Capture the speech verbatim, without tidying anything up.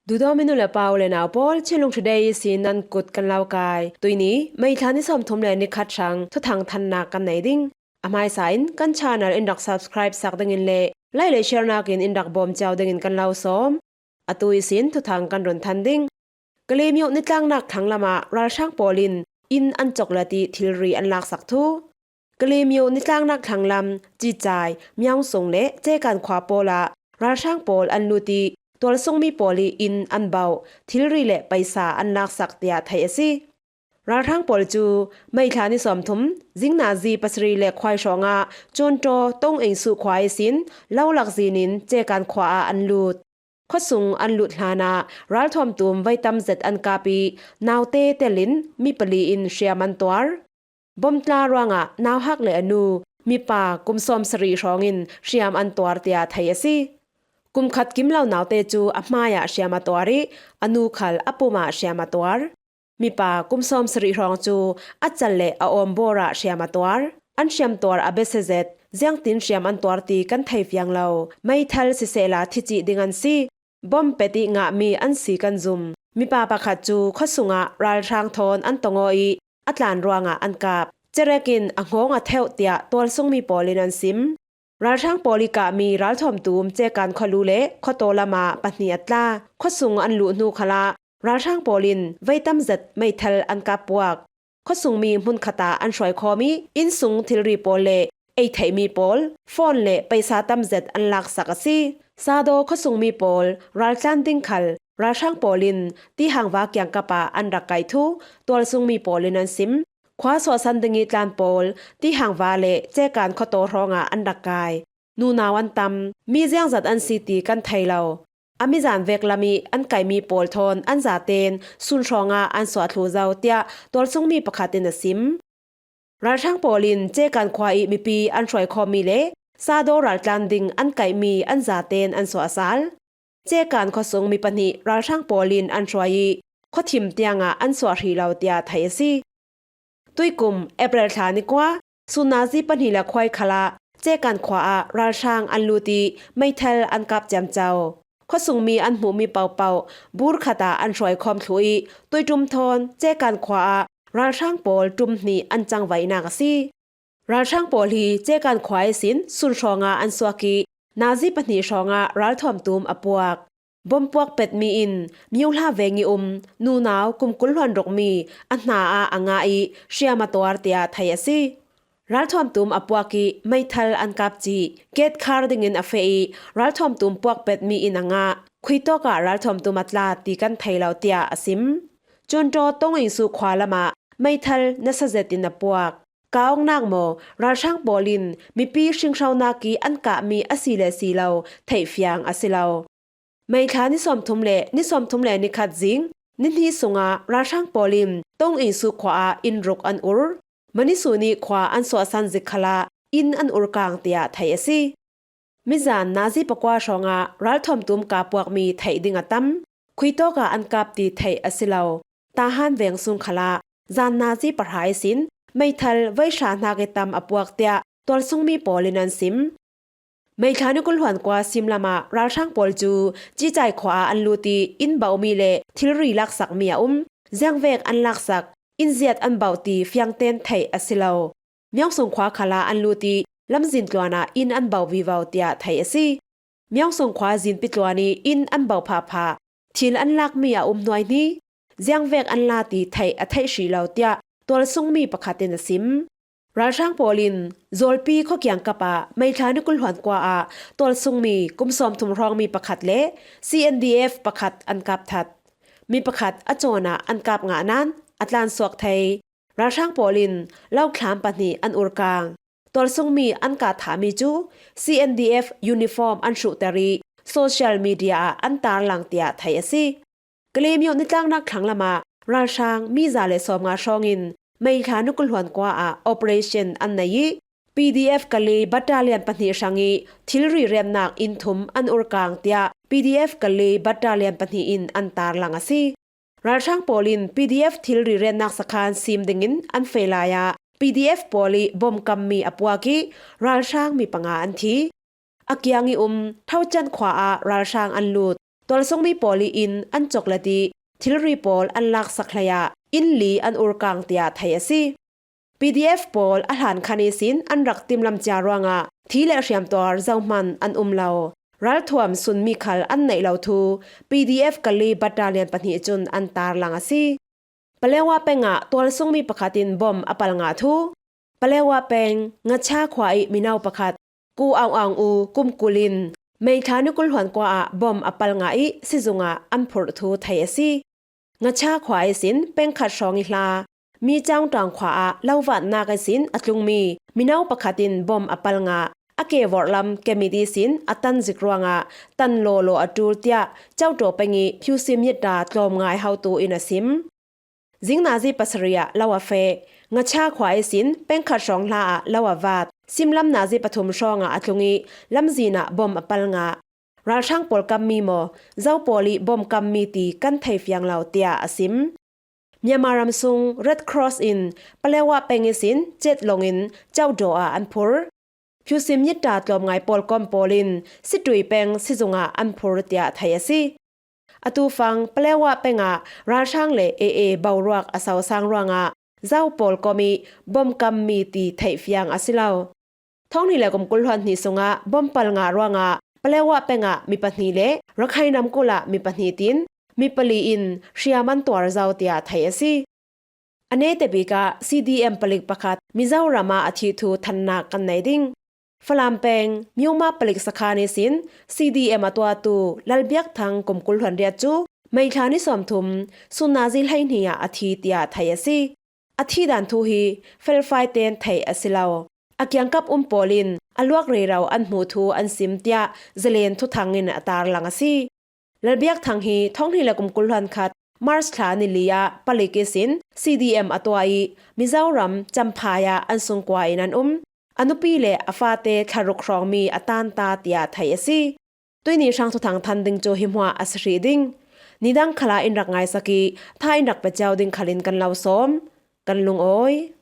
Duhdawm i nu le pa, u le nau pawl, Chinlung Today ihsin nan kut kan lo kai. Tuini, May thla ni sawmthum le ni khat hrang thuthang thannak kan nei ding. A hmaisa in kan channel in rak subscribe sak dingin le like le share nakin in rak bawm cio dingin kan lo sawm. Atu ihsin thuthang kan run than ding. Kalaymyo nitlangnak thlang lamah ralhrang pawl in inn an cawk let i thilri an laksak thu. Kalaymyo nitlangnak thlang lam Cichai, Myaung Sung le Cekan khua pawl ah ralhrang pawl an lut i tualsungmi pawl i inn an bauh, thilri le paisa an laksak, tiah theih a si. Ralhrang pawl cu May thla ni sawmthum, zing nazi pasarih le khuai hrawngah Cuntaw Tong Eng Su khua ihsin lo lak zin in Cekan khua ah an lut. Khuasung an lut hlanah ralthuam tum veitam zet an kap i naute telin mi pali in hriam an tuar. Bom tla ruangah nauhak le a nu, mipa kum sawmsarih hrawngin hriam an tuar, tiah theih a si. Kum khat kim lo naute cu a hmaiah hriam a tuar i a nu khal a pumah hriam a tuar. Mipa kum sawmsarih hrawng cu a cal le a awmbawr ah hriam a tuar. An hriamtuar a besia zet, ziangtin hriam an tuar ti kan thei fiang lo. Meithal sisehla thicih ding an si. Bom pet i ngahmi an si kan zum. Mipa pakhat cu khuasungah ralhrang thawn an tong aw i a tlan ruangah an kap. Cerek in a nghawng a theuh, tiah tualsungmi pawl in an sim. Ralhrang pawl i kahmi ralthuam tum Cekan khualu le khuataw lamah pahnih a tla. Khuasung an luh hnu khalah ralhrang pawl in veitam zet meithal an kap puak. Khuasungmi hmunkhat ah an hruaikhawm i innsung thilri pawl le ei theihmi pawl, phone le paisa tam zet an laksak a si. Sadaw khuasungmi pawl raltlan ding khal ralhrang pawl in Tihangva kiangkap ah an rak kai thu tualsungmi pawl in an sim. Khua suahsan ding i tlan pawl Tihangva le Cekan khuataw hrawngah an rak kai. Nunau an tam, mi ziangzat an si ti kan thei lo. A mizan vek lam i an kaihmi pawl thawn an zaten sun hrawngah an suah thlu zo, tiah tualsungmi pakhat in a sim. Ralhrang pawl in Cekan khua i mipi an hruaikhawmmi le Sadaw raltlan ding an kaihmi an zaten an suah sal. Cekan khuasung mi pahnih ralhrang pawl in an hruai i khuathim tiangah an suah hrih lo, tiah theih a si. Tuikum April thla ni kua, sun nazi pahnih le khuai khalah Cekan khua ah ralhrang an lut i meithal an kap ciamco. Khuasungmi an hmuhmi paohpaoh bur khat ah an hruaikhawm thluh i tuiṭum thawn Cekan khua ah ralhrang pawl ṭum hnih an cangvaihnak a si. Ralhrang pawl hi Cekan khua ihsin sun hrawngah an suak i nazi pahnih hrawngah ralthuam tum a puak. Bom puak petmi in Myohla veng i um nunau kum kul hluan rukmi a hna ah a ngah i hriam a tuar, tiah theih a si. Ralthuam tum a puak i meithal an kap cih, gate khar dingin a feh i ralthuam tum puak petmi in a ngah. Khuitawk ah ralthuam tum a tla ti kan thei lo, tiah a sim. Cuntaw Tong Eng Su khua lamah meithal nasa zetin a puak. Ka awknak maw, ralhrang pawl in mipi hringhronak i an kahmi a si le si lo theih fiang a si lo. May thla ni sawmthum le ni sawmthum le ni khat zing ni hnih sungah ralhrang pawl in Tong Eng Su khua ah inn ruk an ur. Mani Su nih khua an suahsan zik khalah inn an ur kang, tiah theih a si. Mizan nazi pakua hrawngah ralthuam tum ka puakmi theih ding a tam. Khuitawk ah an kap ti theih a si lo. Tahan veng sung khalah zan nazi pahra ihsin meithal veihra hnak i tam a puak, tiah tualsungmi pawl in an sim. May thla ni kul hluan kua sim lamah ralhrang pawl cu Cicai khua ah an lut i inn bauhmi le thilri laksakmi a um. Ziangvek an laksak, inn ziat an bauh ti fiangten theih a si lo. Myaung Sung khua khalah an lut i lamzin tluan ah inn an bauh vivo, tiah theih a si. Myaung Sung khua zinpi tluan i inn an bauh phahphah. Thil an lakmi a um hnuaihni, ziangvek an la ti theih a theih hrih lo, tiah tualsungmi pakhat in a sim. Ralhrang pawl in Zawlpi khuakiang kap ah May thla ni kul hluan kua ah tualsungmi kum sawmthum hrawngmi pakhat le C N D F pakhat an kap that. Mi pakhat a cawn ah an kap ngah nain a tlansuak thei. Ralhrang pawl in lo thlam pahnih an ur kang. Tualsungmi an kah thahmi cu C N D F uniform an hruhter i social media ah an tarlang, tiah theih a si. Kalaymyo nitlangnak thlang lamah ralhrang mi za le sawmnga hrawng in May thla ni kul hluan kua ah operation an nei i P D F Kalay battalion pahnih hrang i thilri remnak inn thum an ur kang, tiah P D F Kalay battalion pahnih in an tarlang a si. Ralhrang pawl in P D F thilri remnak sakhan sim dingin an feh lai ah P D F pawl i bom kammi a puak i ralhrang mi panga an thi. A kiang i um Thaucan khua ah ralhrang an lut. Tualsungmi pawl i inn an choklet i thilri pawl an laksak hleiah inn li an urkang tiah theih a si. P D F pawl a hlan khan ihsin an rak timlam cia ruangah thi le hriamtuar zohman an um lo. Ralthuam sunmi khal an neih lo thu P D F Kali Battalion pahnih cun an tarlang a si. Palewa pengah tualsungmi pakhat in bom a pal ngah thu. Palewa peng Ngacha khua i mino pakhat Ku Aung Aung U kum kul in May thla ni kul hluan kua ah bom a pal ngah i sizung ah an phurh thu theih a si. Ngacha khua ihsin pengkhat hrawng i hla Mi Caungtang khua ah lovatnak ihsin a tlungmi mino pakhat in bom a pal ngah. A ke vorhlam kemit ihsin a tan zik ruangah tan lawlaw a ṭul tiah Caukdaw peng i Phewsim Yitta tlawmngai hotu in a sim. Zing nazi pasarih ah lo a feh. Ngacha khua ihsin pengkhat hrawng hla ah lo a vat. Simlam nazi pathum hrawngah a tlung i lamzin ah bom a pal ngah. Ralhrang pawlkam mi maw, Zo pawl i bom kam mi ti kan thei fiang lo, tiah a sim. Myanmar ram sung Red Cross in Palewa peng ihsin jet lawng in Caukdaw ah an phur. Phewsim Yitta tlawmngai pawlkom pawl in Situi peng sizung ah an phur tiah theih a si. Atu fang Palewa pengah ralhrang le A A boruak a sosang ruangah Zo pawlkom i bom kam mi ti theih fiang a si lo. Thawng hnih le kum kul hluan hnih sungah bom pal ngah ruangah Palewa pengah mi pahnih le Rakhine namkulh ah mi pahnih tin mi pali in hriam an tuar zo tiah theih a si. A neite bik ah C D M palik pakhat Mizoram ah a thih thu thannak kan nei ding. Falam peng Myoma palik sakhan ihsin C D M a tuahtu Lalbiakthang kum kul hluan riat cu May thla ni sawmthum sun nazi hleihnih ah a thi tiah theih a si. A thi dan thu hi felfai ten theih a si lo. A kiangkap um pawl in a luak rero an hmuh thu an sim tiah Zalen thuthang in a tarlang a si. Lalbiakthang hi thawng hnih le kum kul hluan khat March thla ni li ah palik ihsin C D M a tuah i Mizoram Champhai ah an sungkua in an um. A nupi le a fate thlaruk hrawngmi a tanta tiah theih a si. Tuini hrang thuthang than ding cu hi hmuah a si hrih ding. Nidang khalah in rak ngaisak i tha in rak pe cio ding khalin kan lo sawm. Kan lungawi.